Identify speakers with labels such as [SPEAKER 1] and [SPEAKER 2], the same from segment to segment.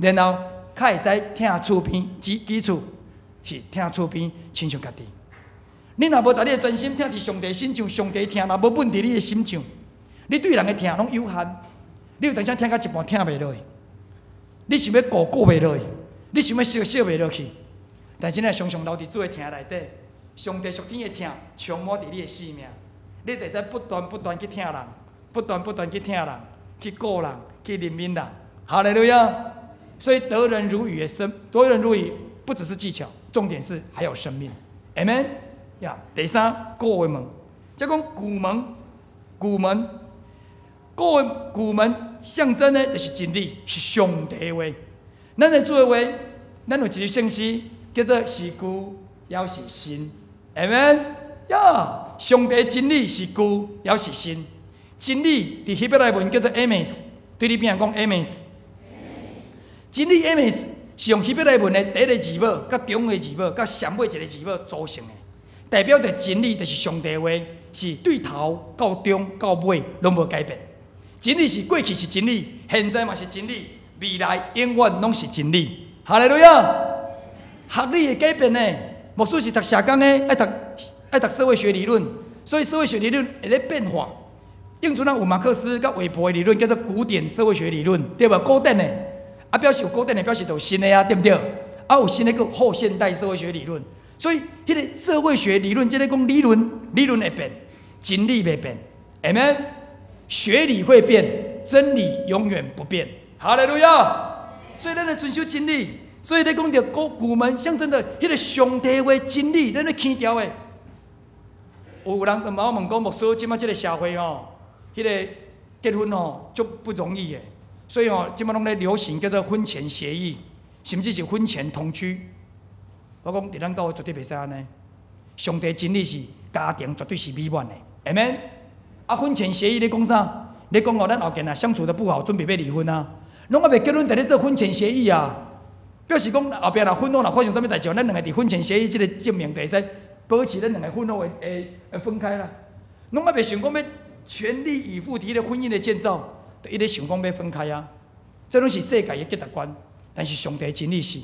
[SPEAKER 1] 然後較會使疼厝邊，基礎是疼厝邊，親像家己。你若無共你的專心疼佇上帝身上，上帝疼若無問佇你的心上，你對人的疼攏有限。你有當時疼到一半疼袂落去，你想欲顧顧袂落去，你想欲惜惜袂落去。但是你若常常留佇主的疼內底，上帝屬天的疼充滿佇你的生命，你會使不斷不斷去疼人，不斷不斷去疼人，去顧人，去憐憫人。哈利路亞！所以得人如魚的生，得人如魚不只是技巧，重點是還有生命。Amen。呀，第三鼓的門，這講鼓門，鼓門，鼓的鼓門象徵的就是真理，是上帝話。咱的主的話，咱有一个聖詩叫做是舊猶是新。Amen。呀，上帝真理是舊猶是新。真理佇希伯來文叫做 emes，對你邊仔講 emes。真理 emes 是用希伯來文的第一个字母、佮中的字母、佮上尾一个字母組成的，代表著真理就是上帝話，是對頭到中到尾攏無改變。真理是過去是真理，現在嘛是真理，未來永遠攏是真理。哈利路亞！學理會改變的，牧師是讀社工的，愛讀社會學理論，所以社會學理論會咧變化。應陣啊有馬克思佮韋伯的理論，叫做古典社會學理論，對無？古典的，啊表示有古典的，表示就有新的啊，對毋對？啊有新的閣後現代社會學理論，所以彼个社會學理論，這个講理論，理論會變，真理袂變，明白？學理會變，真理永遠不變。哈利路亞！所以咱來遵守真理。所以咧講著鼓鼓門象徵著彼个上帝話真理，咱咧強調的。有人就問我問講，牧師，這擺這个社會吼，彼个結婚吼足不容易的，所以吼，這擺攏咧流行叫做婚前協議，甚至是婚前同居。我講佇咱教會絕對袂使按呢。上帝真理是家庭絕對是美滿的，明白？啊，婚前協議咧講啥？咧講哦，咱後邊啊相處得不好，準備欲離婚啊，攏猶未結婚，佇咧做婚前協議啊，表示講後壁若婚後若發生啥物代誌，咱兩个佇婚前協議這个證明就會使保持咱兩个婚後的會分開啦。攏猶未想講欲全力以赴佇彼个婚姻的建造，就一直想講欲分開啊。這攏是世界的價值觀，但是上帝真理是，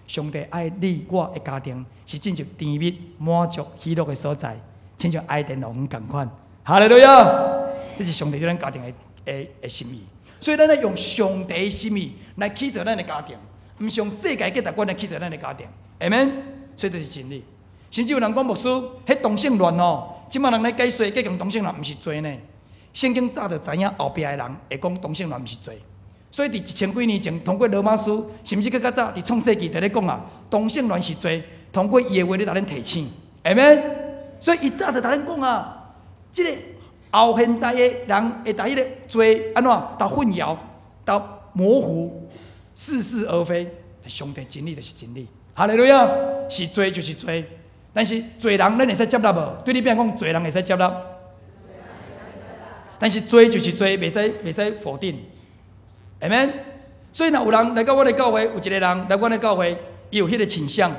[SPEAKER 1] 上帝愛你我的家庭是進入甜蜜滿足喜樂的所在，親像伊甸樂園仝款。哈利路亞！這是上帝對咱家庭的心意，所以咱愛用上帝的心意來起造咱的家庭，毋是用世界價值觀來起造咱的家庭，明白？所以這是真理。甚至有人講牧師，彼同性戀吼，這擺人咧解說，結講同性戀毋是罪呢。聖經早就知影後壁的人會講同性戀毋是罪，所以佇一千幾年前，通過羅馬書，甚至閣較早佇創世記就咧講啊，同性戀是罪，通過伊的話咧共咱提醒，明白？所以伊早就共咱講啊，這個後現代的人會共彼个罪按怎，共混淆、共模糊，似是而非。上帝真理就是真理，哈利路亞，是罪就是罪，但是罪人咱會使接納無？對你邊講，罪人會使接納，但是罪就是罪，袂使否定，明白？所以若有人來到阮的教會，有一个人來阮的教會，伊有彼个傾向，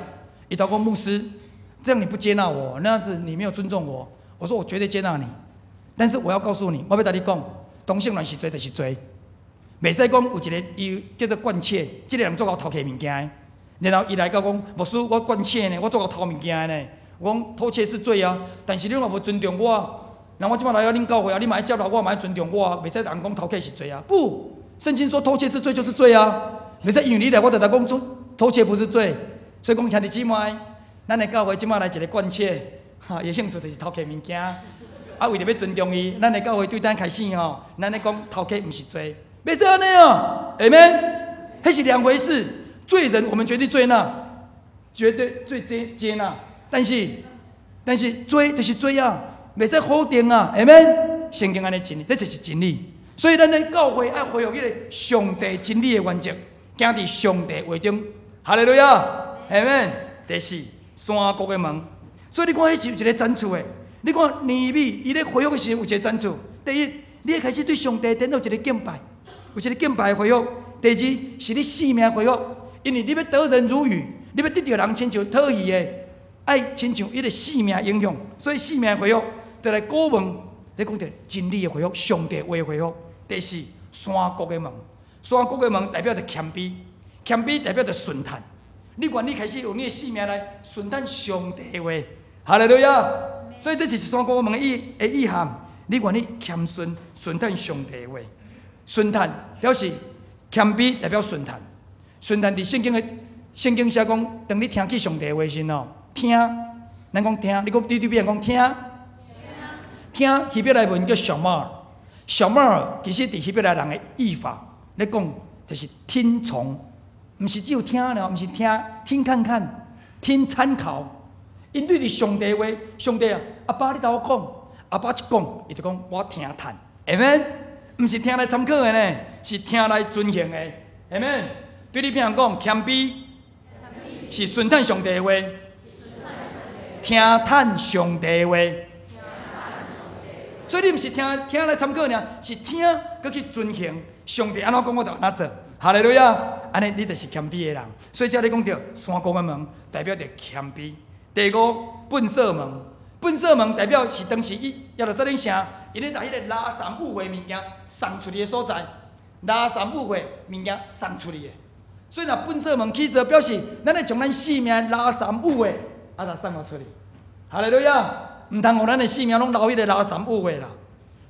[SPEAKER 1] 伊就講牧師，這樣你不接納我，那樣子你沒有尊重我。我說我絕對接納你，但是我要告訴你，我欲共你講，同性戀是罪就是罪，袂使講有一个伊叫做慣竊，這个人足𠢕偷摕物件的，然後伊來到講，牧師我慣竊呢，我足𠢕偷物件的呢。我講偷竊是罪啊，但是你若無尊重我，那我這擺來到恁教會啊，你嘛愛接納我，嘛愛尊重我啊，袂使人講偷竊是罪啊。不，聖經說偷竊是罪就是罪啊，袂使因為你來我就來講偷竊不是罪。所以講兄弟姊妹，咱的教會這擺來一个慣竊，哈，伊興趣就是偷摕物件，啊，為著欲尊重伊，咱的教會對咱開始吼，咱咧講偷竊毋是罪，袂使按呢哦，下面，彼是兩回事。罪人我們絕對罪納，絕對最接納，但是罪就是罪啊，袂使否定啊，下面，聖經按呢真理，這就是真理。所以咱的教會愛恢復彼個上帝真理的原則，行佇上帝話中。哈利路亞，下面第四山谷的門。所以你看，彼是有一个層次的。你看尼希米伊咧恢復的時陣有一个層次。第一，你會開始對上帝顛倒一个敬拜，有一个敬拜的恢復。第二，是你生命恢復，因為你欲得人如魚，你欲得著人親像討魚的，愛親像彼个性命影響。所以性命恢復，就來鼓門，咧講著真理的恢復，上帝話的恢復。第四，山谷的門，山谷的門代表著謙卑。謙卑代表著順趁。你願意開始用你的性命來順趁上帝話，哈利路亞。所以這是山高門的意涵。你願意謙遜順趁上帝話，順趁表示謙卑代表順趁。順趁佇聖經寫講，當你聽去上帝話時哦，聽，咱講聽，你講對對邊講聽，聽希伯來文叫 shamar，shamar 其實佇希伯來人的譯法咧講，就是聽從，毋是只有聽爾，毋是聽聽看看，聽參考。𪜶對佇上帝話，上帝啊，阿爸你共我講，阿爸一講，伊就講我聽趁，阿們，毋是聽來參考的呢，是聽來遵行的，阿們。對你邊人講，謙卑是順趁上帝話，聽趁上帝話。所以你毋是聽聽來參考爾，是聽閣去遵行。上帝按怎講，我就按怎做。哈利路亞，按呢你就是謙卑的人。所以這裡講著山谷的門，代表著謙卑。第五，糞掃門，糞掃門代表是當時伊耶路撒冷城，𪜶咧共彼個垃圾污穢物件送出去的所在，垃圾污穢物件送出去的。所以若糞掃門起做，表示咱愛將咱性命垃圾污穢，啊，就送予出去。哈利路亞，毋通予咱的性命攏留彼個垃圾污穢啦。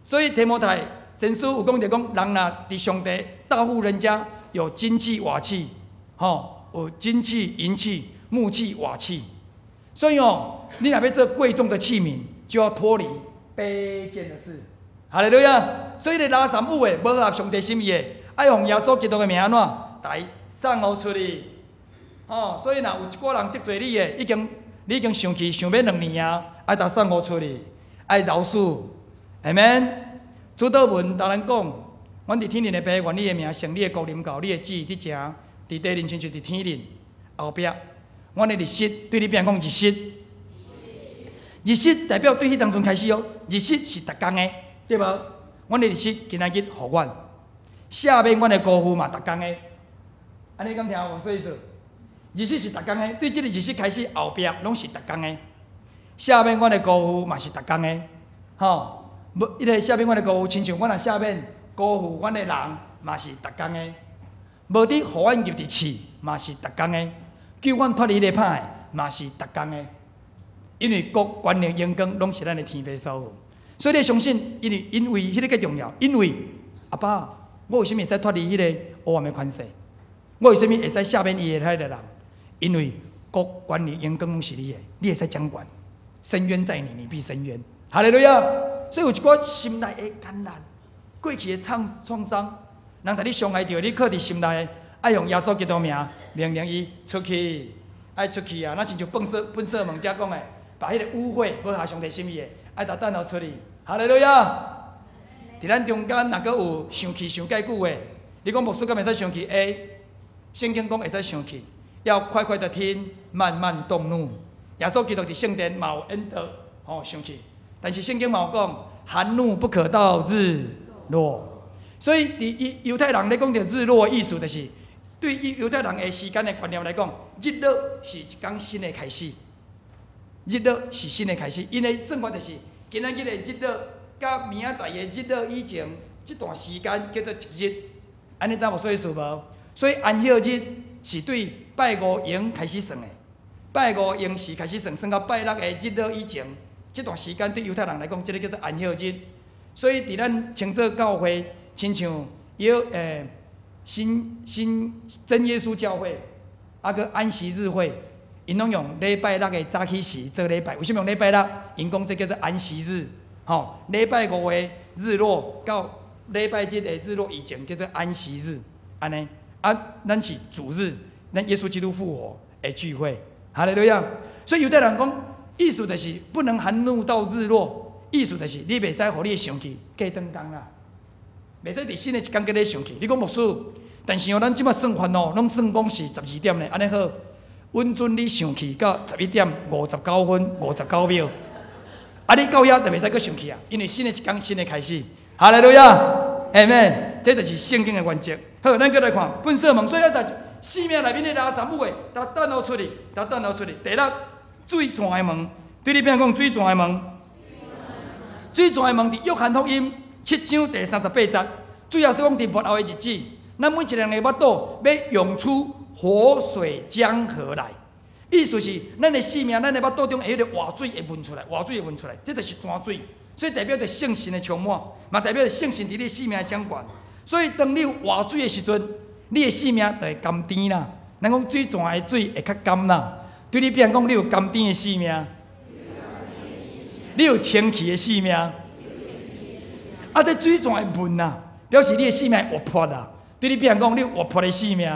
[SPEAKER 1] 所以提摩太前書有講著講，人若佇上帝大戶人家有金器瓦器，吼，有金器、銀器、木器、瓦器。所以哦，你若欲做貴重的器皿，就要脫離卑賤的事。哈利路亞！所以你垃圾污穢，無合上帝心意的，愛用耶穌基督的名按怎，來送予出去。吼，所以若有一寡人得罪你的，已經你已經生氣想欲2年啊，愛共送予出去，愛饒恕，阿們。主禱文逐咱講，阮佇天頂的父，願你的名聖，你的國臨到，你的旨意佇正，佇地面親像佇天頂後壁。阮的日食對你邊講日食，日食代表對彼當陣開始哦，日食是逐工的，對無？阮的日食今仔日予阮，赦免阮的辜負嘛，逐工的。按呢敢聽有無啥意思？日食是逐工的，對這个日食開始後壁攏是逐工的。赦免阮的辜負嘛是逐工的，吼，無彼个赦免阮的辜負，親像阮若赦免辜負阮的人嘛是逐工的。無得予阮入佇試嘛是逐工的。救阮脫離彼个歹的，嘛是逐工的。因為國權力榮光攏是咱的天父所有，所以你相信，因為彼个較重要。因為阿爸，我為啥物會使脫離彼个黑暗的權勢？我為啥物會使赦免伊的彼个人？因為國權力榮光攏是你的，你會使掌管。伸冤在你，你必伸冤。哈利路亞！所以有一寡心內的艱難，過去的創傷，人共你傷害著，你囥佇心內，愛用耶穌基督名命令伊出去，愛出去啊！咱親像糞掃門遮講的，把彼個污穢無合上帝心意的，愛共擲予出去。哈利路亞！佇咱中間若閣有生氣傷蓋久的，你講牧師敢會使生氣？會，聖經講會使生氣，要快快的聽，慢慢動怒。耶穌基督佇聖殿嘛有緣得吼生氣，但是聖經嘛有講，含怒不可到日落。所以佇猶太人咧講著日落的意思，就是對於猶太人的時間的觀念來講，日落是一工新的開始。日落是新的開始，𪜶的算法就是今仔日的日落，佮明仔載的日落以前，這段時間叫做一日。按呢知無啥意思無？所以安息日是對拜五晟開始算的，拜五晟時開始算，算到拜六的日落以前，這段時間對猶太人來講，這个叫做安息日。所以佇咱稱做教會，親像有新真耶穌教會，啊閣安息日會，𪜶攏用禮拜六的早起時做禮拜。為啥物用禮拜六？𪜶講這叫做安息日，吼，禮拜五的日落到禮拜日的日落以前叫做安息日，按呢，啊，咱是主日，咱耶穌基督復活的聚會，哈利路亞。所以猶太人講，意思就是不能含怒到日落，意思就是你袂使予你的生氣過長工啦，袂使佇新的一工閣咧生氣。你講牧師，但是哦，咱這擺算法哦，攏算講是12點呢，按呢好，允准你生氣到11點59分59秒，啊，你到遐就袂使閣生氣啊，因為新的一工新的開始。哈利路亞，阿們，這就是聖經的原則。好，咱閣來看糞掃門，所以愛共生命內面的垃圾污穢，共擲予出去，共擲予出去。第六，水泉的門，對你邊講水泉的門，水泉的門佇約翰福音7章第38節，主耶穌講佇末後的日子，咱每一個人的腹肚欲湧出活水江河來。意思是，咱的生命，咱的腹肚中會彼個活水會噴出來，活水會噴出來，這就是泉水，所以代表著聖神的充滿，嘛代表著聖神佇你生命的掌權。所以當你有活水的時陣，你的生命就會甘甜啦。咱講水泉的水會較甘啦。對你變講，你有甘甜的生命，你有清氣的生命。啊，這水泉會噴啊，表示你的生命活潑啦。對你變講，你有活潑的生命。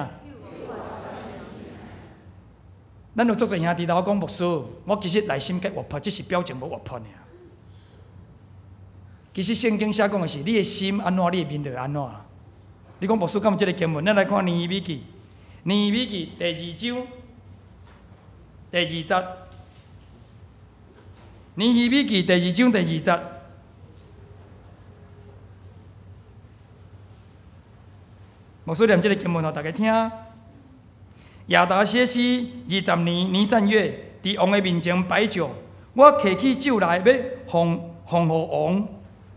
[SPEAKER 1] 咱有足濟兄弟頭講牧師，我其實內心較活潑，只是表情無活潑爾。其實聖經寫講的是，你的心按怎，你的面就會按怎。你講牧師敢有這个經文？咱來看尼希米記，尼希米記第二章第二節。尼希米記第二章第二節。牧師念這个經文，予大家聽。亞達薛西20年尼散月，佇王的面前擺酒，我提起酒來，欲奉奉予王。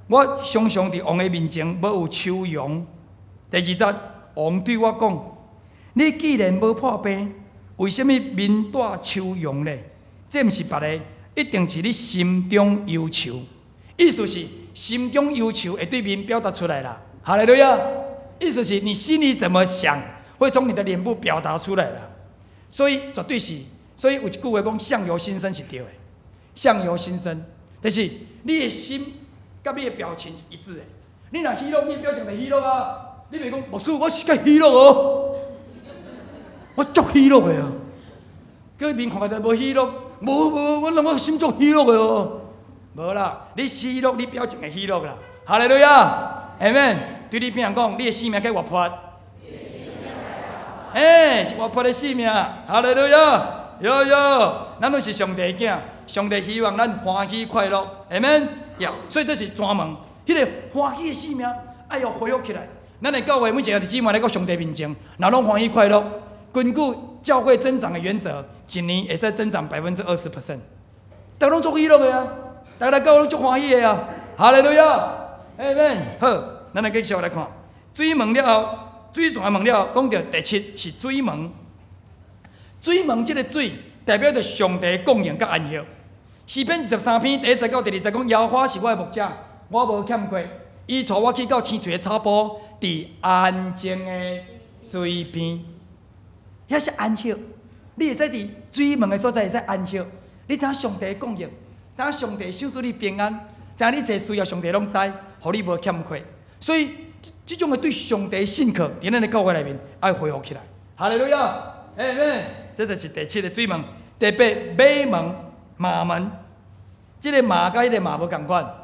[SPEAKER 1] 我常常佇王的面前無有愁容。第二節，王對我講：你既然無破病，為啥物面帶愁容呢？這毋是別个，一定是你心中憂愁。意思是心中憂愁會對面表達出來啦。哈利路亞！意思是你心裡怎麼想，會從你的臉部表達出來啦。所以絕對是，所以有一句話講：相由心生是對的。相由心生，就是你的心佮你的表情是一致的。你若喜樂，你的表情就喜樂啊。你袂講牧師，我是較喜樂哦，我足喜樂的哦。叫面看起來無喜樂，無無，我諗我心足喜樂的哦。無啦，你喜樂，你表情會喜樂啦。哈利路亞，阿們。對你邊人講，你的生命較活潑。欸，是活潑的生命。哈利路亞，喲喲，咱攏是上帝囝，上帝希望咱歡喜快樂，阿們。呀，所以這是泉門，彼個歡喜的生命愛予恢復起來。咱的教會每一個姊妹來到上帝面前，若攏歡喜快樂。根據教會增長的原則，一年會使增長20%。大家攏足喜樂的啊，大家來教會攏足歡喜的啊。哈利路亞，阿們。好，咱來繼續來看水門了後，水泉門了後，講到第七是水門。水門這个水代表著上帝供應佮安息。詩篇23篇第一節到第二節講：耶和華是我的牧者，我無欠缺。伊帶我去到青翠的草埔，佇安靜的水邊，遐是安息。你會使佇水門的所在會使安息。你知影上帝供應，知影上帝賞賜你平安，知影你一切需要上帝攏知，予你無欠缺。所以，這種的對上帝信靠，佇咱的教會內面愛恢復起來。哈利路亞，阿們，這就是第七个水門。第八馬門，馬門，這個馬佮彼個馬無仝款。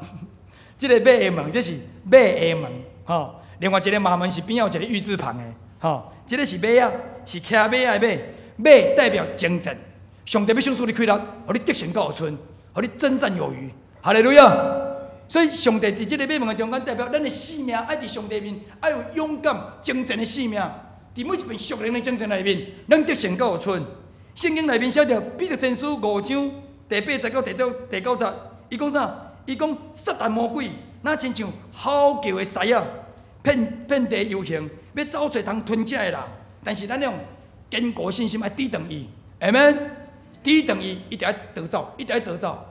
[SPEAKER 1] 這個馬的門，這是馬的門，吼。另外一個馬門是邊仔有一個玉字旁的，吼。這个是馬仔，是騎馬的馬，馬代表征戰。上帝欲賞賜你氣力，予你得勝到有剩，予你征戰有餘。哈利路亞。所以上帝佇這个馬門的中間，代表咱的生命愛佇上帝面，愛有勇敢征戰的生命。佇每一遍屬靈的征戰內面，咱得勝到有剩。聖經內面寫著彼得前書五章第八節到第九節，伊講啥？伊講撒旦魔鬼，若親像吼叫的獅仔，遍遍地遊行，欲走揣通吞食的人。但是咱用堅固信心愛抵擋伊，阿們，抵擋伊，伊就愛逃走，伊就愛逃走。